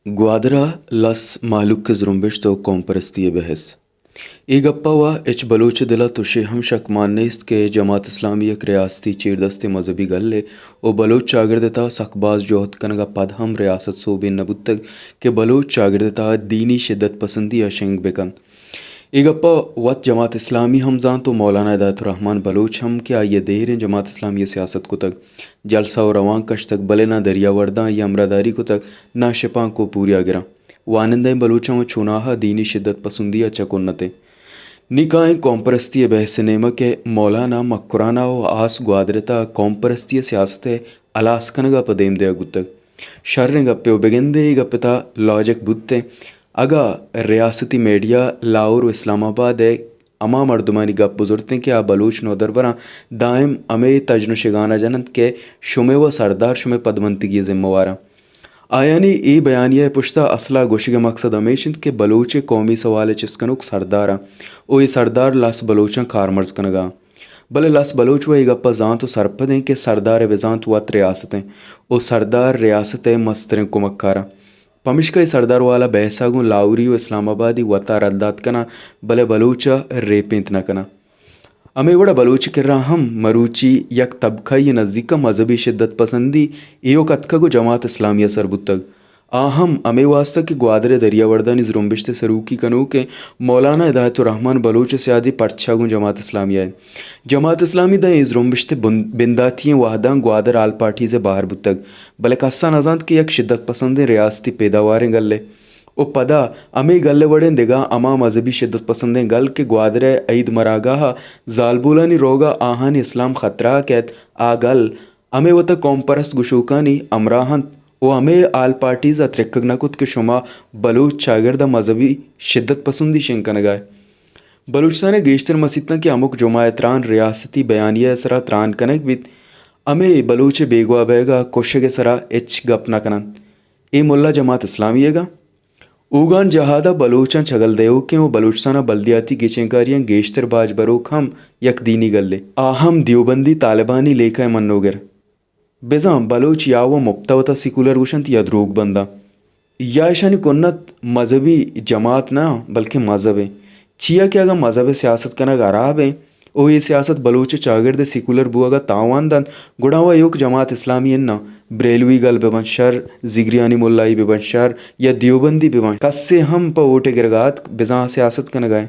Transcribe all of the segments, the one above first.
گوادر ءَ لس مہلوک ءِ زرمبشت ءُ قوم پرستی ءِ بحث۔ اے گپ ءَ وا ہچ بلوچ ءِ دل ءَ تشے ہم شکمان نیست کہ جماعت اسلامی یک ریاستی چیردستیں مذہبی گلے ءُ بلوچ چاگرد ءِ تہا سک باز جہد کنگ ءَ پد ہم ریاست سوبین نہ بوتگ کہ بلوچ چاگرد ءِ تہا دینی شدت پسندی ءَ شنگ بہ کنت۔ اے گپ ءَ وت جماعت اسلامی ہم زانت ءُ مولانا ہدایت الرحمن بلوچ ہم کہ آئی ءَ دیریں جماعت اسلامی ءَ سیاست کتگ، جلسہ ءُ روانک کشتگ، بلے ناں دریاورداں آئی ءَ ہمراہداری کتگ، ناں شپانک ءُ پوریاگراں۔ وانندہیں بلوچاں وَ چوناہا دینی شدت پسندی ءَ چہ کنت ایں۔ نی کائیں قوم پرستی ءِ بحث ءِ نیمگ ءَ کہ مولانا مکران ءَ ءُ آس گوادر ءِ تہا قوم پرستی ءِ سیاست ءِ ہلاس کنگ ءَ پہ دیم دیگ بوتگ۔ شریں گپے ءُ بگندے اے گپ ءِ تہا لاجک بوت ایں۔ اگاں ریاستی میڈیا لاہور ءُ اسلام آباد ءِ ہما مردمانی گپ بزرت ایں کہ آ بلوچ نودربراں دائم ہمے تژن ءُ شگان ءَ جننت کہ شمئے وَ سردار شمئے پدمنتگی ءِ ذمہ واراں۔ آیانی اے بیانیہ ءِ پشت ءَ اصل ءَ گوشگ ءِ مقصد ہمیش اِنت کہ بلوچ ءِ قومی سوال ءِ چست کنوک سردار اَنت ءُ اے سردار لس بلوچاں کارمرز کنگ ءَ اَنت۔ بلے لس بلوچ وَ اے گپ ءَ زانت ءُ سرپد اَنت کہ سردار ءِ بزانت وت ریاست اِنت ءُ سردار ریاست ءِ مستریں کمکار اَنت۔ پمیشکا اے سردار والا بحث ءَ گوں لاہوری ءُ اسلام آبادی وت ءَ رد دات کناں، بلے بلوچ ءَ ریپینت نہ کناں۔ ہمے وڑ ءَ بلوچ ءِ کرا ہم مروچی یک طبقہ یے نزیک ءَ مذہبی شدت پسندی ایوک اتکگ ءُ جماعت اسلامی ءَ سر بوتگ۔ آ ہم ہمے واستہ کہ گوادر ءِ دریاوردانی زرمبشت ءِ سروکی کنوکیں مولانا ہدایت الرحمن بلوچ ءِ سیادی پرچا گوں جماعت اسلامی ءَ اِنت۔ جماعت اسلامی داں اے زرمبشت ءِ بن-، بنداتی ئیں وہداں گوادر آل پارٹیز ءِ بہر بوتگ، بلے کس ءَ نہ زانت کہ یک شدت پسندیں ریاستی پیداواریں گلے ءُ پدا ہمے گل ءِ وڑیں دگہ ہما مذہبی شدت پسندیں گل کہ گوادر ءِ عید مراگاہ ءَ زالبولانی روگ ءَ آہانی اسلام خطرہ ءَ کیت، آ گل ہمے وت ءَ قوم پرست گشوکانی ہمراہ اَنت ءُ ہمے آل پارٹیز ءَ ترکگ نہ کت کہ شما بلوچ چاگرد ءَ مذہبی شدت پسندی شنگ کنگ ءَ ئے۔ بلوچستان ءِ گیشتر مسیتاں کہ ہمک جمعہ ءِ تران ریاستی بیانیہ ءِ سرا تران کنگ بیت، ہمے بلوچ ءِ بیگواہ بئیگ ءُ کشگ ءِ سرا ہچ گپ نہ کن اَنت۔ اے ملا جماعت اسلامی ئیگ اَنت؟ اوگان جہاد ءَ بلوچاں چگل دئیوکیں ءُ بلوچستان ءَ بلدیاتی گچینکاریاں گیشتر باج بروک ہم یک دینی گلے۔ آ ہم دیوبندی طالبانی لیکہ ءِ منوگر۔ بزاں بلوچ یا وَ مپت ءَ وت ءَ سیکولر گوش اَنت یا دروگ بنداں۔ یا اشانی کنت مذہبی جماعت نہ بلکیں مذہب ایں۔ چیا کہ اگاں مذہب ءِ سیاست کنگ ہراب ایں ءُ اے سیاست بلوچ ءِ چاگرد ءِ سیکولر بوگ ءَ تاوان دنت، گڑا وَ ایوک جماعت اسلامی اناں، بریلوی گل بہ بنت شر، زگریانی ملائی بہ بنت شر یا دیوبندی بہ بنت، کسے ہم پہ ووٹ ءِ گرگ ءَ اتک بزاں سیاست کنگ ءَ ایں۔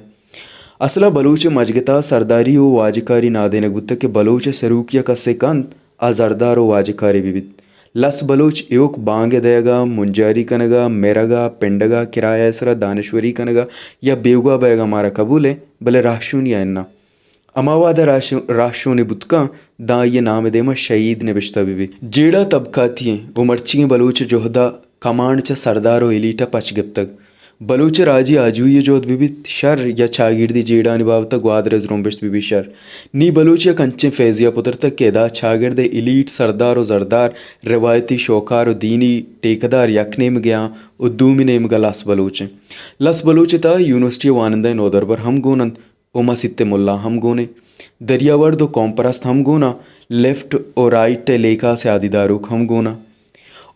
اصل ءَ بلوچ ءِ مجگ ءِ تہا سرداری ءُ واجکاری نادینگ بوتگ کہ بلوچ ءِ سروکی ءَ کسے کنت، آ زردار ءُ واجکارے بہ بیت۔ لس بلوچ ایوک بانگ ءِ دئیگ ءَ، منجاری کنگ ءَ، مرگ ءَ، پنڈگ ءَ، کرایہ ءِ سرا دانشوری کنگ ءَ یا بیگواہ بئیگ ءَ مارا قبول ایں، بلے راہشونی ءَ اناں۔ ہما وہد ءَ راہشو-، راہشونے بوت کن، داں آئی ءِ نام ءِ دیما شہید نبشتہ بہ بیت۔ جیڑہ طبقاتی ایں ءُ مرچیگیں بلوچ ءِ جہد ءَ کمانڈ چہ سردار ءُ ایلیٹ ءَ پچ گپتگ۔ بلوچ ءِ راجی آجوئی ءِ جہد بہ بیت شر یا چاگردی جیڑھانی بابت ءَ گوادر ءِ زرمبشت بہ بیت شر۔ نی بلوچ یک انچیں فیضے ءَ پترتگ کہ ادا چاگرد ءِ ایلیٹ، سردار ءُ زردار، روایتی شوکار ءُ دینی ٹیکہ دار یک نیمگے آں ءُ دومی نیمگ ءَ لس بلوچ ایں۔ لس بلوچ ءِ تہا یونیورسٹی ءِ وانندہ ءُ نودربر ہم گون اَنت ءُ مسیت ءِ ملا ہم گون ایں۔ دریاورد ءُ قوم پرست ہم گون آں، لیفٹ ءُ رائٹ ءِ لیکہ ءَ سیادی داروک ہم گون آں۔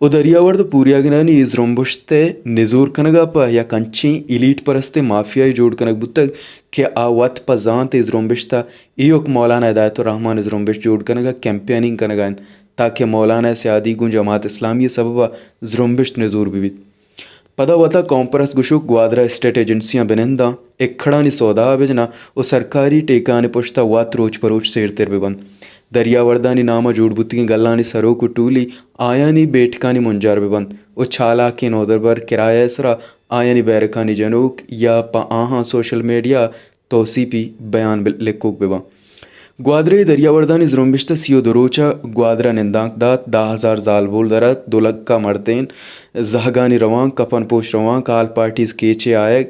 ءُ دریاورد ءُ پوریاگرانی اے زرمبشت ءِ نزور کنگ ءَ پہ یک انچیں ایلیٹ پرستیں مافیائے جوڑ کنگ بوتگ کہ آ وت پہ زانت اے زرمبشت ءَ ایوک مولانا ہدایت الرحمن ءِ زرمبشت جوڑ کنگ ءَ کیمپیننگ کنگ ءَ اَنت تاکہ مولانا ءِ سیادی گوں جماعت اسلامی ءِ سبب ءَ زرمبشت نزور بہ بیت۔ پدا وت ءَ قوم پرست گشوک گوادر ءَ اسٹیٹ ایجنسیاں بہ ننداں، اکڑانی سودا ءَ بہ جناں ءُ سرکاری ٹیکہانی پشت ءَ وت روچ پہ روچ سیرتر بہ بنت۔ دریاوردانی نام ءَ جوڑ بوتگیں گلانی سروک ءُ ٹولی آیانی بیٹکانی منجار بہ بنت ءُ چالاکیں نودربر کرایہ ءِ سرا آیانی بیرکانی جنوک یا پہ آہاں سوشل میڈیا ءَ توسیپی بیان بہ-، لکھوک بہ باں۔ گوادر ءِ دریاوردانی زرمبشت ءَ سی ءُ دو روچ ءَ گوادر ءَ نندانک دات، دہ ہزار زالبول در ات، دو لکھ ءَ مردین زہگانی روانک، کپن پوش روانک، آل پارٹیز کیچ ءِ آیگ،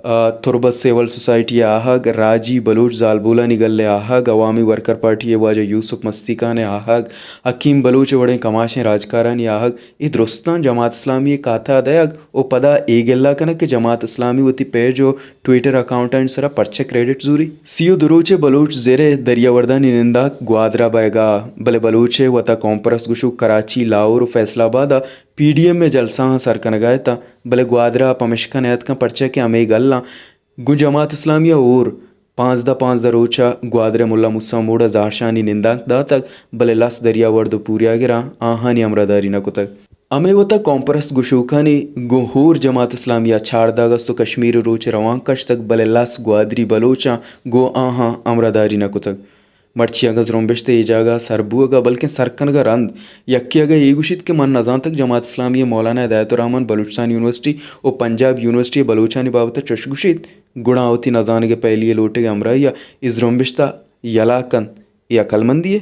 آ، تربت سول سوسائٹی ءِ آہگ، راجی بلوچ زالبولانی گل ءِ آہگ، عوامی ورکر پارٹی ءِ واجہ یوسف مستیکان ءِ آہگ، حکیم بلوچ ءِ وڑیں کماشیں راجکارانی آہگ، اے درستاں جماعت اسلامی ءِ کھاتہ ءَ دئیگ ءُ پدا اے گلہ کنگ کہ جماعت اسلامی وتی پیج ءُ ٹویٹر اکاؤنٹانی سرا پرچہ کریڈٹ زوری؟ سی ءُ دو روچ ءَ بلوچ زر ءِ دریاوردانی ننداک گوادر ءَ بئیگ ءَ، بلے بلوچ ءِ وت ءَ قوم پرست گشوک کراچی، لاہور ءُ فیصل آباد ءَ پی ڈی ایم ءِ جلسہاں سر کنگ ءَ اتاں، بلے گوادر ءَ پمشکا نیاتکاں، پرچا کہ ہمے گلاں گوں جماعت اسلامی ءَ ہور پانزدہ پانزدہ روچ ءَ گوادر ءِ ملا موسی موڑ ءَ زہرشانی نندانک داتگ، بلے لس دریاورد ءُ پوریاگر ءَ آہانی ہمراہداری نہ کتگ۔ ہمے وتا قوم پرست گشوکانی گوں ہور جماعت اسلامی ءَ چاردہ اگست ءُ کشمیر ءِ روچ ءَ روانک کشتگ، بلے لس گوادری بلوچاں گوں آہاں ہمراہداری نہ کتگ۔ مرچی اگاں زرمبشت اے جاگہ ءَ سر بوگ ءَ بلکیں سر کنگ ءَ رند یکے اگاں اے گوشیت کہ من نزانتگ جماعت اسلامی ءِ مولانا ہدایت الرحمن بلوچستان یونیورسٹی ءُ پنجاب یونیورسٹی ءِ بلوچانی بابت ءَ چش گوشیت، گڑا وتی نزانگ ءِ پہلی ءِ لوٹگ ءِ ہمراہی ءَ اے زرمبشت ءَ یلا کنت، اے عقلمندی یے؟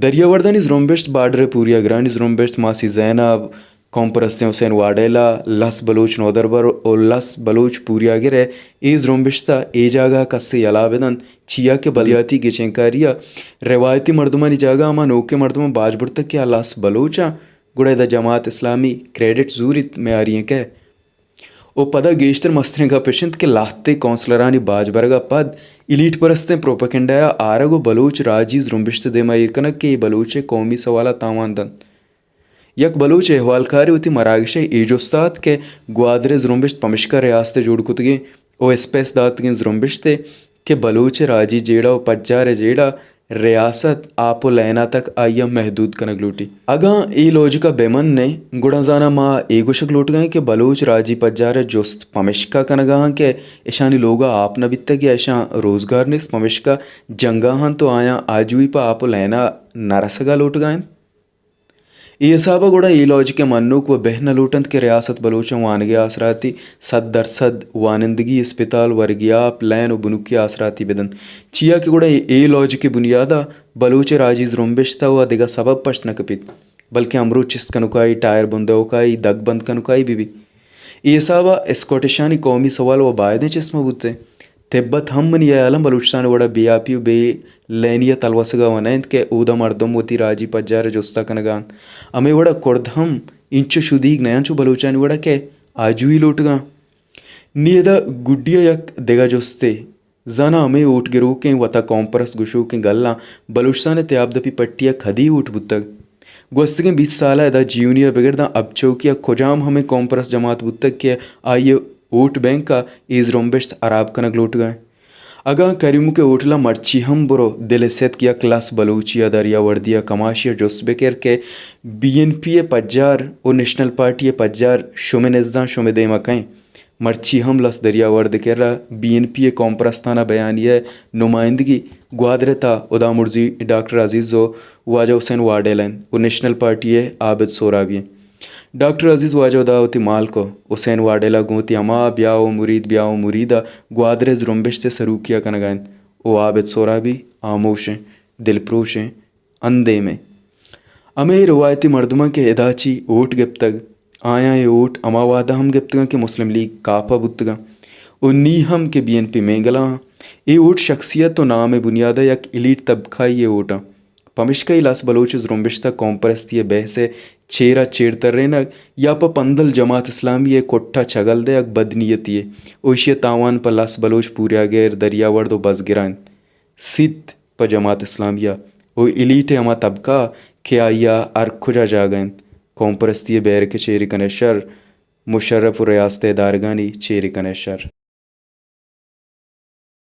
دریاوردانی زرمبشت، بارڈر ءِ پوریاگرانی زرمبشت، ماسی زینب، قوم پرستیں حسین واڈیلا، لس بلوچ نودربر ءُ لس بلوچ پوریاگر ءِ اے زرمبشت ءَ اے جاگہ ءَ کسے یلا بہ دنت، چیا کہ بلدیاتی گچینکاری ءَ روایتی مردمانی جاگہ ءَ ہما نوکیں مردماں باج برتگ کہ آ لس بلوچ آں، گڑا ادا جماعت اسلامی کریڈٹ زوریت، میاری ایں کہ ءُ پدا گیشتر مستریں گپ اش انت کہ لہتے کونسلرانی باج برگ ءَ پد ایلیٹ پرستیں پروپیگنڈا ءِ آرگ ءُ بلوچ راجی زرمبشت ءِ دیما ایر کنگ کہ اے بلوچ ءِ قومی سوال ءَ تاوان دنت۔ یک بلوچ احوالکارے وتی مراگش ءَ اے جست ءَ ات کہ گوادر ءِ زرمبشت پمشکا ریاست ءِ جوڑ کتگیں ءُ اسپیس داتگیں زرمبشت ءِ کہ بلوچ ءِ راجی جیڑہ ءُ پجار ءِ جیڑہ ریاست آپ ءُ لین ءَ تک آئی ءَ محدود کنگ لوٹی۔ اگاں اے لوجک ءَ بہ منیں، گڑا زاناں ما اے گوشگ لوٹگ ءَ ایں کہ بلوچ راجی پجار ءِ جست پمشکا کنگ ءَ آں کہ اشانی لوگ ءَ آپ نہ بیتگ یا اشاں روزگار نیست، پمشکا جنگ ءَ انت ءُ آیاں آجوئی پہ آپ ءُ لین ءَ نہ رسگ ءَ لوٹگ ءَ انت۔ اے حساب ءَ گڑا اے لوجک ءِ منوک وَ بہ نہ لوٹ انت کہ ریاست بلوچاں وانگ ءِ آسراتی سد درسد وانندگی، اسپتال، ورگی آپ، لین ءُ بنکی آسراتی بہ دنت۔ چیا کہ گڑا اے، اے لوجک ءِ بنیاد ءَ بلوچ ءِ راجی زرمبشت ءَ وَ دگہ سبب پشت نہ کپیت، بلکیں ہمروچ چست کنوکائی، ٹائر بندوکائی، دگ بند کنوکائی بہ بیت۔ اے حساب ءَ اسکاٹشانی قومی سوال وَ بائدیں چست مہ بوتیں۔ تبت ہم منی ہیالاں بلوچستان ءِ وڑا بے آپی ءُ بے لینی ءَ تلوسگ ءَ وَ نہ انت کہ اودا مردم وتی راجی پجار ءِ جست ءَ کنگ ءَ انت۔ ہمے وڑا کرد ہم اینچو شدیگ نہ انت چو بلوچانی وڑا کہ آجوئی لوٹگ ءَ انت۔ نی ادا گڈی ءَ یک دگہ جستے، زاناں ہمے اوٹ گروکیں وتا قوم پرست گشوکیں گلاں بلوچستان ءِ تیابدپی پٹی ءَ کدی اوٹ بوتگ؟ گوستگیں بیست سال ءَ ادا جیونی ءَ بگر داں اب چوکی ءَ کجام ہمے قوم پرست جماعت بوتگ کہ آئی ءِ اوٹ بینک ءَ اے زرمبشت ہراب کنگ لوٹگ ءَ انت؟ اگاں کریمک ءِ ہوٹل ءَ مرچی ہم برو، دل ءِ ستک یک لس بلوچی ءَ دریاوردی ءَ کماشی ءَ جست بہ کر کہ بی این پی ءِ پجار ءُ نیشنل پارٹی ءِ پجار شمئے نزاں شمئے دیم ءَ کئے انت؟ مرچی ہم لس دریاورد ءِ کرا بی این پی ءِ قوم پرستانہ بیانیہ ءِ نمائندگی گوادر ءِ تھا ہدامرزی ڈاکٹر عزیز ءُ واجہ حسین واڈیلا انت ءُ نیشنل پارٹی ءِ عابد سہرابی انت۔ ڈاکٹر عزیز واجہ ہدا وتی مالک ءُ حسین واڈیلا گوں وتی ہما بیا ءُ مرید، بیا ءُ مرید ءَ گوادر ءِ زرمبشت ءِ سروکی ءَ کنگ ءَ انت ءُ عابد سہرابی ہاموش انت، دلپروش انت۔ اندیم ءَ ہمے روایتی مردماں کہ ادا چی اوٹ گپتگ، آیاں اے اوٹ ہما وہد ءَ ہم گپتگاں کہ مسلم لیگ کاپ ءَ بوتگاں ءُ نی ہم کہ بی این پی مینگلا آں۔ اے اوٹ شخصیت ءُ نام ءِ بنیاد ءَ یک ایلیٹ طبقہ ئی ءِ اوٹ آں۔ پمشکا اے لس بلوچ ءِ زرمبشت ءَ قوم پرستی ءِ بحث ءِ چیر ءَ چیر ترینگ یا پہ پندل جماعت اسلامی ءِ کٹ ءَ چگل دئیگ بد نیتی یے ءُ ایشی ءِ تاوان پہ لس بلوچ پوریاگر، دریاورد ءُ بزگراں انت۔ سیت پہ جماعت اسلامی ءَ ءُ ایلیٹ ءِ ہما طبقہ کہ آئی ءَ ہر کجا جاگہ انت، قوم پرستی ءِ بیرک ءِ چیر ءَ کن ءَ شر، مشرف ءُ ریاست ءِ ادارگانی چیر ءَ کن ءَ شر۔